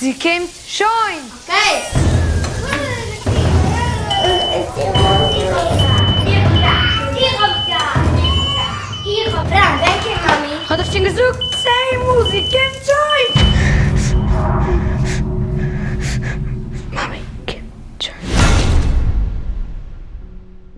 זי קומט שוין! Okay. כ'האב דיך שוין געזאגט צען מאל זי קומט שוין! מאמי קומט שוין.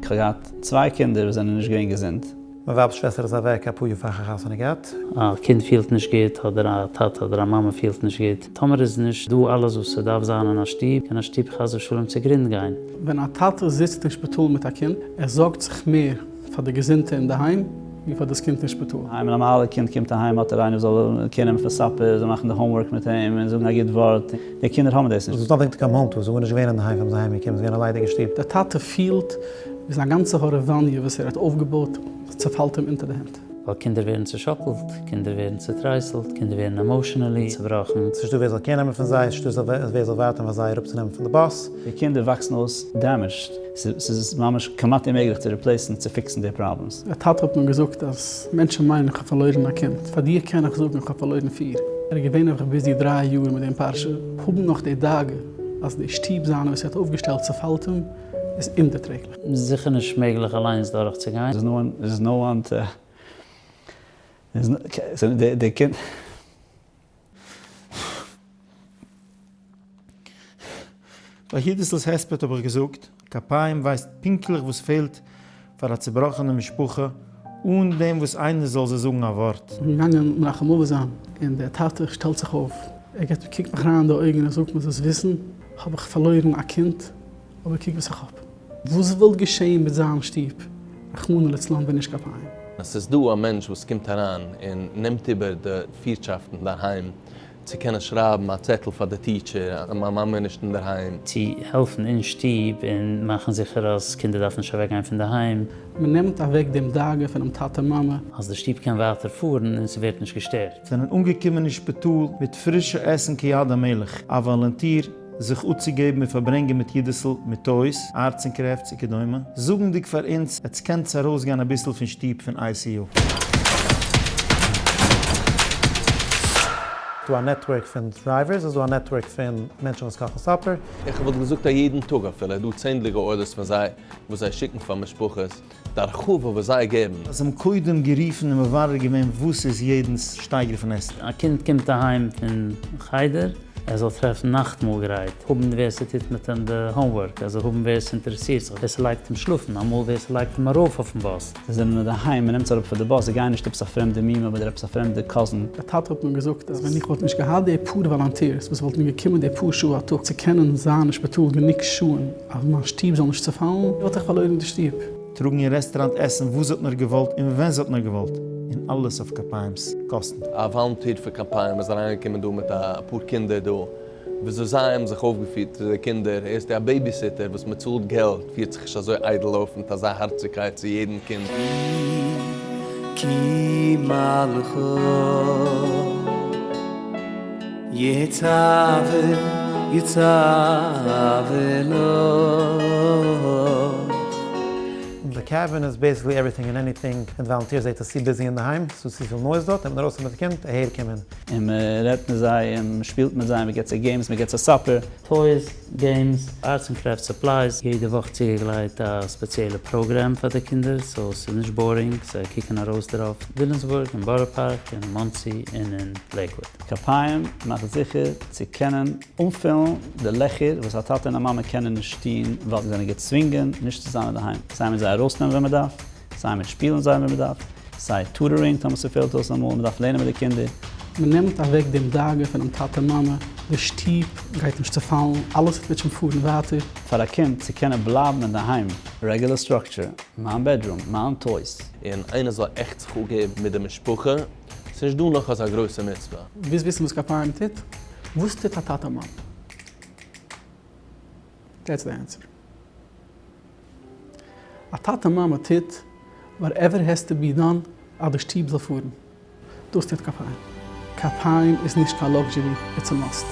כ'האב געהאט צוויי קינדער וואס זענען נישט געווען געזונט. מיין ווייב'ס שוועסטער איז אוועק אפאר יאר פאר כ'האב חתונה געהאט. א קינד פילט נישט גוט, אדער א טאטע אדער א מאמע פילט נישט גוט, טאמער איז נישט דא אלעס וואס ס'דארף זיין אין א שטוב, קען א שטוב חס ושלום צוגרונד גיין. ווען א טאטע זיצט אין שפיטאל מיט א קינד, ער זארגט זיך מער פאר די געזונטע אינדערהיים ווי פאר דאס קינד אין שפיטאל. א נארמאלע קינד קומט אהיים האט ער איינער וואס זאל קעיר נעמען פאר supper, זאל מאכן די homework מיט אים און זאגן א גוט ווארט, די קינדער האבן דאס נישט. There's nothing to come home to, זיי זענען נישט געווען אינדערהיים ווען מ'איז אהיים געקומען, ס'איז געווען א ליידיגע שטוב. דער טאטע פילט ווי זיין גאנצע הארעוואניע וואס ער האט אויפגעבויט צעפאלט אים אונטער די הענט. ווייל קינדער ווערן צעשאקלט, קינדער ווערן צעטרייסלט, קינדער ווערן emotionally צעבראכן. ס'איז נישטא ווער זאל קעיר נעמען פון זיי, ס'איז נישטא ווער זאל ווארטען פאר זיי אראפצונעמען פון די באס. די קינדער וואקסן אויס damaged, ס'איז ממש כמעט אוממעגליך צו replace ן, צו fix ן די problems. דער טאטע האט מיר געזאגט אז מענטשן מיינען איך האב פארלוירן א קינד, פאר דיר קען איך זאגן איך האב פארלוירן פיר. ער איז געווען אויך busy דריי יאר מיט דעם פרשה, האבן נאך די דאגה אז די שטוב זיינע וואס ער האט אויפגעשטעלט צעפאלט אים, איז אומדערטרעגליך. זיכער נישט מעגליך אליינס דורך צו גיין. There's no one, there's no one to, there's no, די קינד. ביי הידעסל'ס הספד האב איך געזאגט, כפיים ווייסט פונקטליך וואס פעלט פאר א צובראכענע משפחה אן דעם וואס איינער זאל זיי זאגן א ווארט. כ'בין געגאנגען מנחם אבל זיין, און דער טאטע שטעלט זיך אויף, ער געט קוקט מיך אריין אין די אויגן און ער זאגט מיר זאלסט וויסן האב איך פארלוירן א קינד, אבער קוק וואס איך האב. וואס וואלט געשעהן מיט זיין שטוב רחמנא לצלן ווען נישט כפיים? עס איז דא א מענטש וואס קומט אריין און נעמט איבער די פירטשאפט אינדערהיים, צו קענען שרייבן א צעטל פאר די teacher אז מיין מאמע איז נישט אינדערהיים. צו העלפן אין שטוב און מאכן זיכער אז קינדער דארפן נישט אוועקגיין פון דערהיים. מען נעמט אוועק דעם דאגה פונעם טאטע מאמע. אז די שטוב קען ווייטער פארן און ס'ווערט נישט געשטערט. זענען אנגעקומען אין שפיטאל מיט פרישע עסן כיד המלך, א volunteer זיך אפצוגעבן און פארברענגען מיט אידיסל מיט toys, arts and crafts וכדומה, זאגנדיג פאר אונז עטס קענטס ארויסגיין אביסל פון שטוב פון ICU. ס'דא א network פון drivers, ס'איז דא א network פון מענטשן וואס קאכן supper. איך וואלט געזאגט א יעדן טאג אפילו, איז דא צענדליגע orders פון זיי וואס זיי שיקן פאר משפחות, די הרחבה וואס זיי געבן. זיי האבן קודם גערופן און מברר געווען וואס איז יעדנס שטייגער פון עסן. א קינד קומט אהיים פון חדר, ער זאל טרעפן נאכטמאל גרייט, האבן ווער ס'טוט מיט אים די homework, ער זאל האבן ווער ס'אינטערעסירט זיך, ווער ס'לייגט אים שלאפן, אמאל ווער ס'לייגט אים ארויף אויפן באס. זיי זענען אינדערהיים, מ'נעמט זיי אראפ פאר די באס, זיי גייען נישט עפעס א פרעמדע מומע אדער עפעס א פרעמדע cousin. דער טאטע האט מיר געזאגט אז ווען איך וואלט נישט געהאט די פאר volunteers וואס וואלטן געקומען די פאר שעה א טאג צו קענען זיין אין שפיטאל גענוג שעה'ן אז מיין שטוב זאל נישט צעפאלן, וואלט איך פארלוירן די שטוב. טראגן אין רעסטוראנט עסן וואס זי האט נאר געוואלט און ווען זי האט נאר געוואלט, און אלעס אויף כפיים'ס קאסטן. א volunteer פון כפיים איז אריינגעקומען דא מיט אפאר קינדער דא, וויאזוי זיי האבן זיך אויפגעפירט צו די קינדער, הערסטו א babysitter וואס מען צאלט געלט פירט זיך נישט אזוי איידל אויף מיט אזא הארציגקייט צו יעדן קינד. כי מלכו יצוה יצוה לך. די cabin איז basically everything and anything, און די volunteers זעט עס צו busy אינדערהיים, ס'איז צופיל noise דארט, נעמט מען ארויס מיט די קינד אהער קומען. און מען רעדט מיט זיי און מען שפילט מיט זיי און מען געבט זיי games, מען געבט זיי supper. Toys, games, arts and craft supplies, יעדע וואך צוגעגלייט א ספעציעלע פראגרעם פאר די קינדער so ס'איז נישט boring, זיי קוקן ארויס דערויף, וויליאמסבורג און בארא פארק און מאנסי און אין לעיקוואד. כפיים מאכט זיכער צו קענען אנפילן די לעכער וואס א טאטע און א מאמע קענען נישט טון ווייל זיי זענען געצווינגען נישט צו זיין אינדערהיים, סיי מיט זיי ארויסנעמען ווען מען דארף, סיי מיט שפילן זיי ווען מען דארף, סיי tutoring טאמער ס'פעלט אויס אמאל, מען דארף לערנען מיט די קינדער. מען נעמט אוועק דעם דאגה פונעם טאטע מאמע, די שטוב גייט נישט צופאלן, אלעס וועט שוין פארן ווייטער. פאר א קינד צו קענען בלייבן אינדערהיים, רעגולער structure, מיין bedroom, מיין toys. און איינער זאל עכט זיך אפגעבן מיט די משפחה, ס'נישט דא נאך אזא גרויסע מצוה. ווילסט וויסן וואס כפיים טוט? וואס טוט א טאטע מאמע? That's the answer. א טאטע מאמע טוט whatever has to be done אז די שטוב זאל פארן. דאס טוט כפיים. כפיים איז נישט קיין luxury, it's a must.